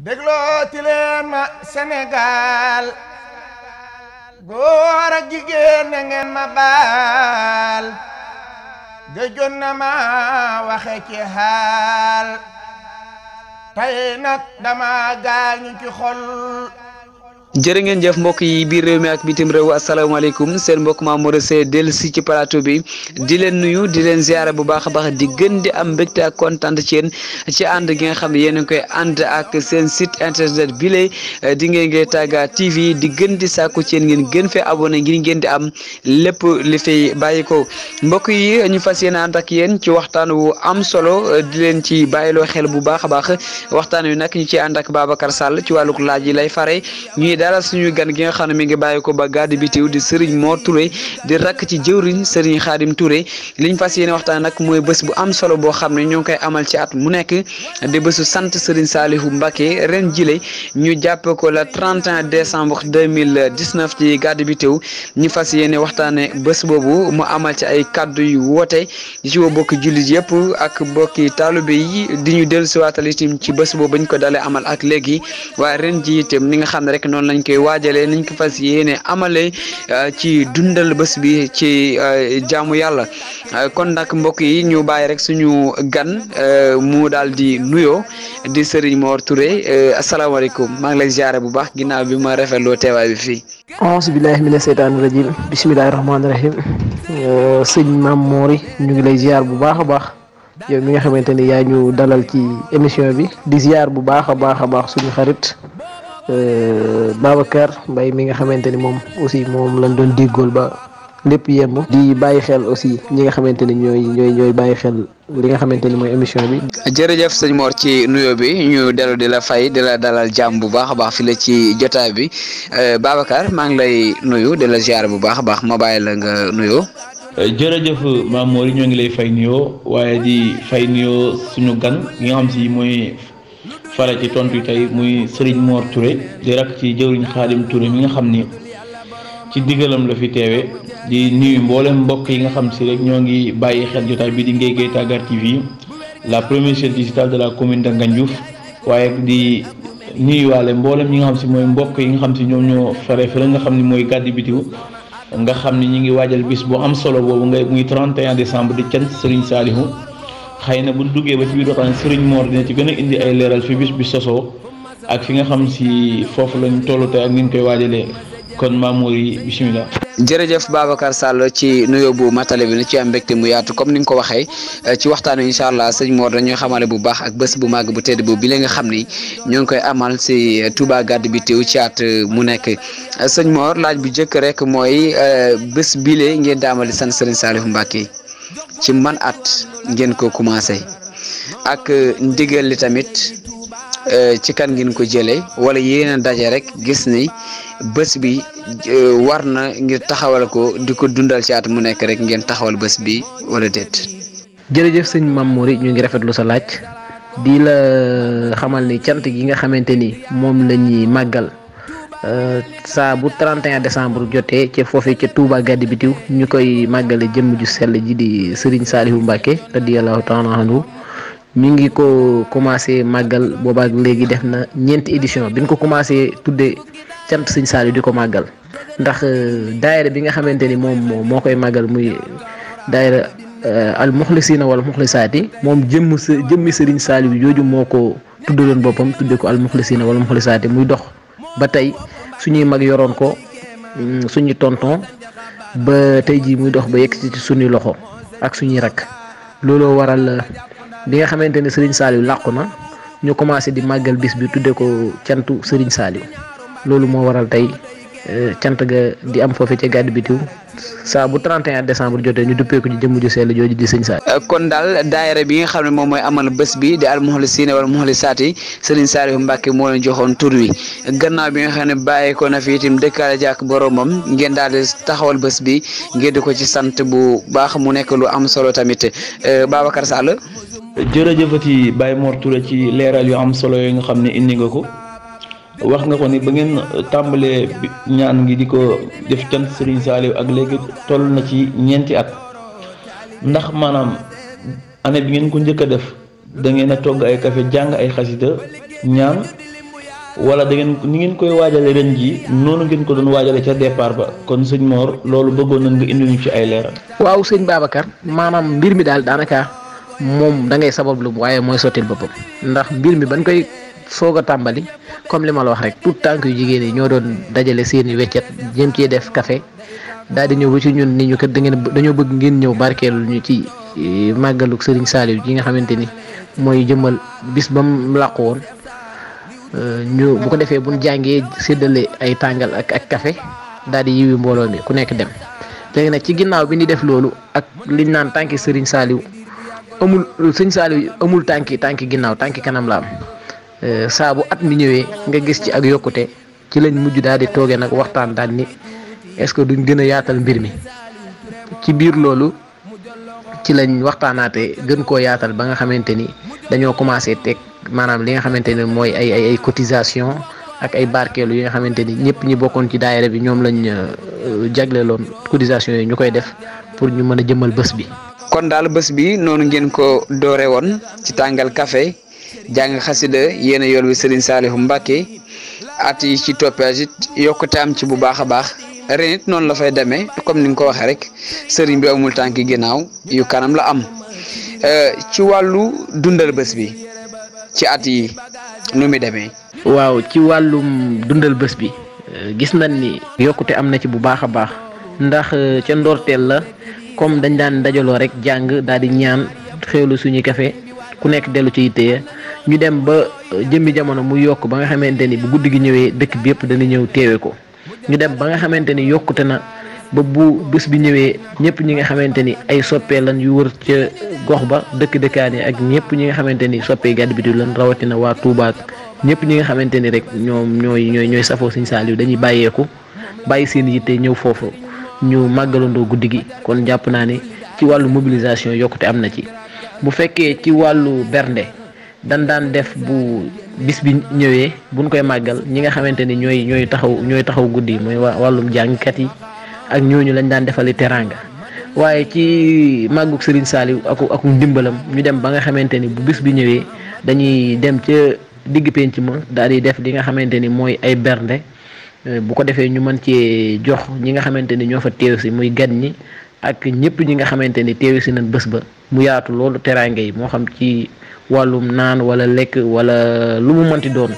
déglooti leen ma Sénégal góor ak jigéen na ngeen ma baal gëjoon na ma waxe ci xaal tey nag dama gaañu ci xol. jërë ngeen jëf mbokk yi biir réew mi ak bitim réew asalaamaaleykum seen mbokk Mame Modou Seye dellu si ci plateau bi di leen nuyu di leen ziara bu baax a baax di gën di am mbégte ak kontaan ci yéen ci ànd gi nga xam ne yéen a ngi koy ànd ak seen site internet bi lay di Ngéye Tagga TV di gën di sàkku ci yéen ngeen gën fee abonné ngir ngeen di am lépp li fay bàyyi ko mbokk yi ñu fas yéene ànd ak yéen ci waxtaan wu am solo di leen ci bàyyiloo xel bu baax a baax waxtaan wi nag ñu ci ànd ak Babacar Sall ci wàllug laaj yi lay fare dalal suñu gan gi nga xam ne mi ngi bàyyi ko ba gàddu bitiw di Serigne Mor Touré di rakk ci jëwriñ Serigne Khadim Touré liñ fas yéene waxtaan nag mooy bés bu am solo boo xam ne ñoo ngi koy amal ci at mu nekk di bésu sant Serigne Saliou Mbacké ren jile ñu jàpp ko le 31 décembre 2019 ci gàddu bitiw ñu fas yéene waxtaane bés boobu mu amal ci ay kaddu yu woote di ci woo bokki jullit yëpp ak bokki taalibe yi di ñu dellu siwaatal itam ci bés boobu bañ ko dalee amal ak léegi waaye ren ji itam ni nga xam ne rek noonu lañ koy waajalee niñ ko fas yéene amale ci dundal bés bi ci jaamu yàlla kon nag mbokk yi ñu bàyyi rek suñu gan mu daal di nuyoo di Serigne Mor Touré asalaamaaleykum maa ngi lay ziare bu baax ginnaaw bi ma rafetloo teewaay bi fii. auzu billahi mina seytaani rajim bismillahi rahmaani rahim sëñ Mame Mor ñu ngi lay ziar bu baax a baax yow mi nga xamante ni yaa ñu dalal ci émission bi di ziar bu baax a baax suñu xarit. Babacar Mbaye mi nga xamante ni moom aussi moom lañ doon déggool ba lépp yemb di bàyyi xel aussi ñi nga xamante ni ñooy bàyyi xel li nga xamante ni mooy émission bi. jërëjëf sëñ Mor ci nuyoo bi ñu dellu di la fay di la dalal jàmm bu baax a baax fi la ci jotaay bi Babacar maa ngi lay nuyu di la ziar bu baax a baax ma bàyyi la nga nuyoo. jërëjëf Mame Mor ñoo ngi lay fay nuyoo waaye di fay nuyoo suñu gan gi nga xam si mooy. fara ci tontu tey muy Serigne Mor Touré di rakk ci jëwriñ Khadim Touré mi nga xam ni ci diggalam la fi teewe di nuyu mboolem mbokk yi nga xam si rek ñoo ngi bàyyi xel jotaay bi di Ngéye Tagga TV la première chaîne digitale de la commune de Ngandiouf waaye di nuyuwaale mboolem ñi nga xam si mooy mbokk yi nga xam si ñoom ñoo fare fële nga xam ni mooy gàddu bitiw nga xam ni ñu ngi waajal bis bu am solo boobu ngay muy 31 décembre di cant Serigne Saliou xëy na bu duggee ba ci biir waxtaan Serigne Mor dina ci gën a indi ay leeral fi bis bi sosoo ak fi nga xam si foofu lañ tollu tey ak ni ñu koy waajalee kon Mame Mor yi bisimilah. jërëjëf Babacar Sall ci nuyoo bu matale bi ni ci am mbégte mu yaatu comme ni nga ko waxee ci waxtaan wi incha allah sëñ Mor dañuy xamale bu baax ak bés bu màgg bu tedd boobu bi la nga xam ni ñoo ngi koy amal si Touba gàddu bitiw ci at mu nekk sëñ Mor laaj bu njëkk rek mooy bés bile ngeen daamali sant Serigne Saliou Mbacké ci man at ngeen ko commencé ak ndigal li tamit ci kan ngeen ko jëlee wala yéen a daje rek gis ni bés bi war na ngir taxawal ko di ko dundal ci at mu nekk rek ngeen taxawal bés bi wala déet. jërëjëf sëñ Mame Mor ñu ngi rafetlu sa laaj di la xamal ni cant gi nga xamante ni moom la ñuy màggal saa bu 31 décembre jotee ca foofee ca Touba gàddu bitiw ñu koy màggale jëmm ju sell ji di Serigne Saliou Mbacké radiyallahu ta'ala anhu mi ngi ko commencé màggal boobaak léegi def na ñeenti édition bi ñu ko commencé tuddee cant Serigne Saliou di ko màggal ndax daayira bi nga xamante ni moom moo koy màggal muy daayira al muxlisina wala muxlisaati moom jëmmi Serigne Saliou jooju moo ko tuddaloon boppam tuddee ko al muxlisina wala muxlisaati muy dox ba tey suñuy mag yoroon ko suñuy tonton ba tey jii muy dox ba yegg ci suñuy loxo ak suñuy rakk looloo waral bi nga xamante ne Serigne Saliou làqu na ñu commencé di màggal bis bi tuddee ko cantu Serigne Saliou loolu moo waral tey cant ga di am foofee ca gàddu bitiw saa bu 31 décembre jotee ñu duppee ko ci jëmm ju sell jooju di sëñ Saliou. kon daal daayira bi nga xam ne moom mooy amal bés bi di al muxlisiina wala muxlisaati Serigne Saliou Mbacké moo leen joxoon tur wi gannaaw bi nga xam ne bàyyi ko na fi itam dëkkaale jàkk boromam ngeen daal di taxawal bés bi ngeen di ko ci sant bu baax mu nekk lu am solo tamit Babacar Sall. jërëjëfati Baye Mor Touré ci leeral yu am solo yooyu nga xam ne indi nga ko. wax nga ko ni ba ngeen tàmbalee ñaan ngi di ko def cant Serigne Saliou ak léegi toll na ci ñeenti at ndax maanaam année bi ngeen ko njëkk a def da ngeen a togg ay café jàng ay xasida ñaan wala da ngeen ni ngeen koy waajale ren ji noonu ngeen ko doon waajale ca départ ba kon sëñ Mor loolu bëggoon nañ nga indi ñu ci ay leeral. waaw sëñ Babacar maanaam mbir mi daal daanaka moom da ngay sabablu waaye mooy sottil boppam ndax mbir mi bañ koy soog a tàmbali comme li ma la wax rek tout tànk yu jigéen yi ñoo doon dajale seeni weccet jëm cee def café daal di ñëw ba ci ñun ni ñu kat dañoo bëgg ngeen ñëw barkeelu ñu ci màggaluk Serigne Saliou ji nga xamante ni mooy jëmmal bis ba mu làqu woon ñu bu ko defee buñ jàngee séddale ay tàngal ak café daal di yiwi mbooloo mi ku nekk dem léegi nag ci ginnaaw bi ni def loolu ak liñ naan tànki Serigne Saliou amul Serigne Saliou amul tànki ginnaaw tànki kanam la am saa bu at mi ñëwee nga gis ci ak yokkute ci lañ mujj daal di toogee nag waxtaan daal ni est-ce que duñ gën a yaatal mbir mi ci biir loolu ci lañ waxtaanaatee gën koo yaatal ba nga xamante ni dañoo commencé teg maanaam li nga xamante ne mooy ay cotisation ak ay barkeelu yi nga xamante ni ñëpp ñi bokkoon ci daayira bi ñoom lañ jagleeloon cotisation yi ñu koy def pour ñu mën a jëmmal bés bi. kon daal bés bi noonu ngeen ko doore woon ci tàngal café jàng xasida yéen a yool bi Serigne Saliou Mbacké at yi ci toppee it yokkute am ci bu baax a baax ren it noonu la fay demee comme ni nga ko waxee rek Serigne bi amul tànki ginnaaw yu kanam la am ci wàllu dundal bés bi ci at yi nu muy demee. waaw ci wàllum dundal bés bi gis nañ ni yokkute am na ci bu baax a baax ndax ca ndorteel la comme dañ daan dajaloo rek jàng daal di ñaan xéwlu suñu café ku nekk dellu ci yitte ñu dem ba jëmmi jamono mu yokk ba nga xamante ni bu guddi gi ñëwee dëkk bi yëpp dana ñëw teewe ko ñu dem ba nga xamante ni yokkute na ba bu bés bi ñëwee ñëpp ñi nga xamante ni ay soppee lan yu wër ca gox ba dëkkaan yi ak ñëpp ñi nga xamante ni soppee Gadou Bidou lan rawatina waa Touba ñëpp ñi nga xamante ni rek ñoom ñooy safoo Serigne Saliou dañuy bàyyeeku bàyyi seen yitte ñëw foofu ñu màggalandoo guddi gi kon jàpp naa ne ci wàllu mobilisation yokkute am na ci. bu fekkee ci wàllu bernde dan daan def bu bis bi ñëwee buñ koy màggal ñi nga xamante ni ñooy taxaw guddi yi mooy wàllum jàngkat yi ak ñooñu lañ daan defali teraanga waaye ci màggug Serigne Saliou ak ndimbalam ñu dem ba nga xamante ni bu bis bi ñëwee dañuy dem ca digg penc ma daal di def li nga xamante ni mooy ay bernde bu ko defee ñu mën cee jox ñi nga xamante ni ñoo fa teew si muy gan ñi ak ñëpp ñi nga xamante ni teew si nañ bés ba mu yaatu loolu teraanga yi moo xam ci wàllum naan wala lekk wala lu mu mënti doon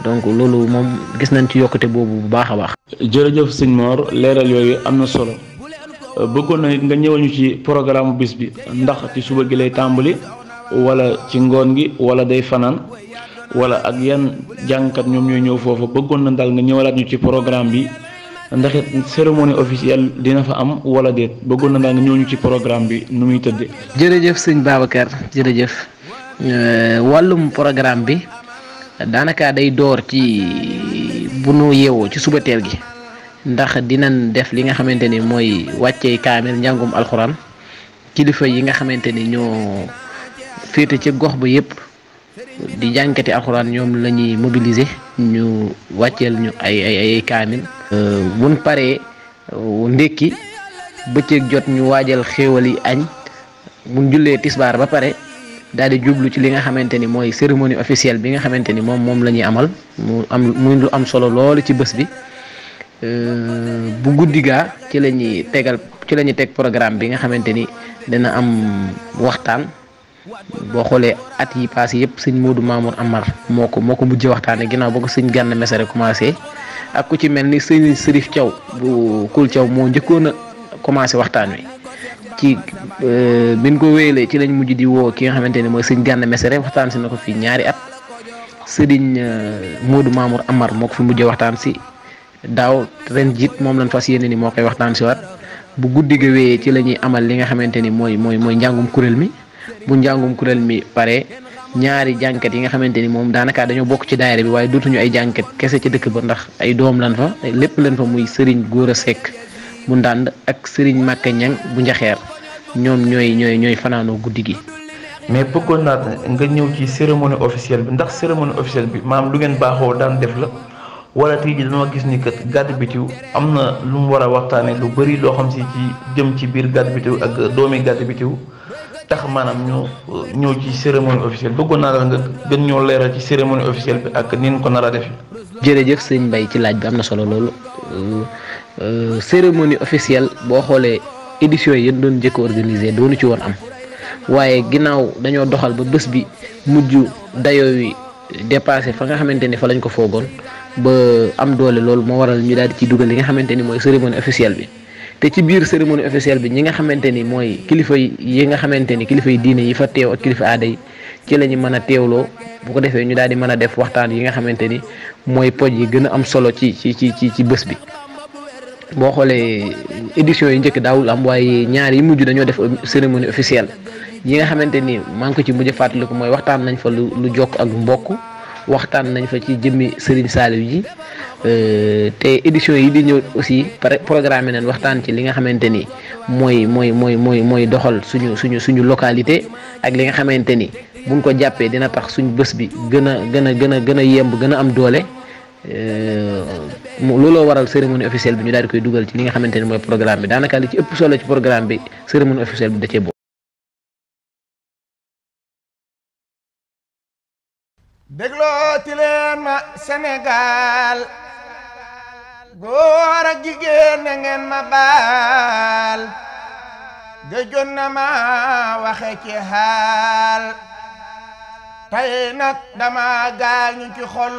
donc loolu moom gis nañ ci yokkute boobu bu baax a baax. jërëjëf sëñ Mor leeral yooyu am na solo bëggoon na nit nga ñëwal ñu ci programme bis bi ndax ci suba gi lay tàmbali wala ci ngoon gi wala day fanaan wala ak yan jàngkat ñoom ñooy ñëw foofu bëggoon na daal nga ñëwalaat ñu ci programme bi ndax it cérémonie officielle dina fa am wala déet bëggoon na daal nga ñëw ñu ci programme bi nu muy tëddee. jërëjëf sëñ Babacar jërëjëf wàllum programme bi daanaka day door ci bu nu yeewoo ci suba teel gi ndax dinañ def li nga xamante ni mooy wàccee kaamil njàngum alxuraan kilifa yi nga xamante ni ñoo féete ci gox ba yépp di jànkati alxuraan ñoom la ñuy mobiliser ñu wàcceel ñu ay kaamil buñ paree ndékki bëccëg jot ñu waajal xéewal yi añ buñ jullee tisbaar ba pare daal di jublu ci li nga xamante ni mooy cérémonie officielle bi nga xamante ni moom la ñuy amal muy lu am solo loolu ci bés bi bu guddi gaa ci la ñuy teg programme bi nga xamante ni dina am waxtaan boo xoolee at yi passé yëpp sëñ Modou Mamour Amar moo ko mujj waxtaane ginnaaw ba ko sëñ Gana Messere commencé ak ku ci mel ni sëñ Serif Thiaw bu Kul Thiaw moo njëkkoon a commencé waxtaan wi ci biñ ko wéyalee ci lañ mujj di woo ki nga xamante ni mooy sëñ Gana Messere waxtaan si na ko fii ñaari at sëriñ Modou Mamour Amar moo ko fi mujjee waxtaan si daaw ren jiit moom lañ fas yéene ni moo koy waxtaan si waat bu guddi ga wéyee ci la ñuy amal li nga xamante ni mooy njàngum kuréel mi bu njàngum kuréel mi pare ñaari jànkat yi nga xamante ni moom daanaka dañoo bokk ci daayira bi waaye dootuñu ay jànkat kese ci dëkk ba ndax ay doom lan fa lépp lan fa muy Serigne Gora Seck bu ndànd ak Serigne Makka Ñang bu njaxeer ñoom ñooy fanaanoo guddi gi. mais bëggoon naa nga ñëw ci cérémonie officielle bi ndax cérémonie officielle bi maam lu ngeen baaxoo daan def la wala tey jii dañoo gis ni kat Gadou Bidou am na lu mu war a waxtaanee lu bëri loo xam si ci jëm ci biir Gadou Bidou ak doomi Gadou Bidou tax maanaam ñu ñëw ci cérémonie officielle bëggoon naa la nga gën ñoo leeral ci cérémonie officielle bi ak ni ñu ko nar a defee. jërëjëf sëñ Mbaye ci laaj bi am na solo loolu cérémonie officielle boo xoolee éditions yi yéen doon njëkk a organisé doonu ci woon am waaye ginnaaw dañoo doxal ba bés bi mujj dayoo wi dépassé fa nga xamante ni fa lañ ko foogoon ba am doole loolu moo waral ñu daal di ci dugal li nga xamante ni mooy cérémonie officielle bi. te ci biir cérémonie officielle bi ñi nga xamante ni mooy kilifa yi nga xamante ni kilifa yi diine yi fa teew ak kilifa aada yi ci la ñu mën a teewloo bu ko defee ñu daal di mën a def waxtaan yi nga xamante ni mooy poj yi gën a am solo ci bés bi. boo xoolee édition yi njëkk daawul am waaye ñaar yi mujj dañoo def cérémonie officielle yi nga xamante ni maa ngi ko ci mujj fàttaliku mooy waxtaan nañ fa lu jokk ak mbokk waxtaan nañ fa ci jëmmi Serigne Saliou ji. te édition yi di ñëw aussi programme nañ waxtaan ci li nga xamante ni mooy doxal suñu localité ak li nga xamante ni buñ ko jàppee dina tax suñu bés bi gën a yemb gën a am doole looloo waral cérémonie officielle bi ñu daal di koy dugal ci li nga xamante ni mooy programme bi daanaka li ci ëpp solo ci programme bi cérémonie officielle bi da cee bokk. déglooti leen ma Sénégal góor ak jigéen na ngeen ma baal gëjoon na ma waxe ci xaal tey nag dama gaañu ci xol